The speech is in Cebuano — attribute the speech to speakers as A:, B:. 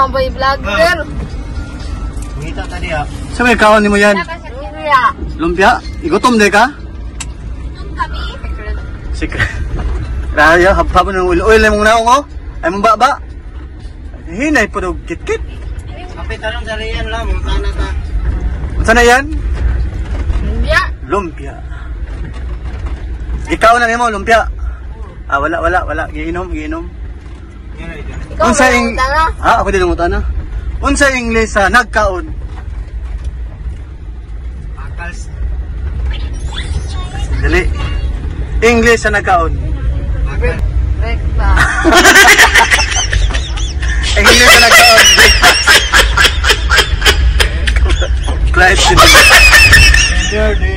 A: Ang boy vlogger.
B: Ngita ta diha.
C: Sa may kaon nimo yan?
A: Lumpia.
C: Lumpia? Igutom de ka?
A: Kami?
C: Secret. Raya, habhab ng oil. Oil mong naong oh. Ay mong baba. Hinay po og kit-kit.
B: Kapit tarong sa riyan lang, mong ta.
C: Unsa na yan?
A: Lumpia.
C: Lumpia. Ikaw na nimo lumpia. Ah, wala, wala, wala. Giinom, giinom.
A: Ikaw
C: Unsa
A: may
C: ing
A: utang.
C: Ah, ako din ang na. Unsa English sa nagkaon?
B: Akals.
C: Dali. English sa nagkaon.
A: Breakfast.
C: English sa nagkaon. Clyde.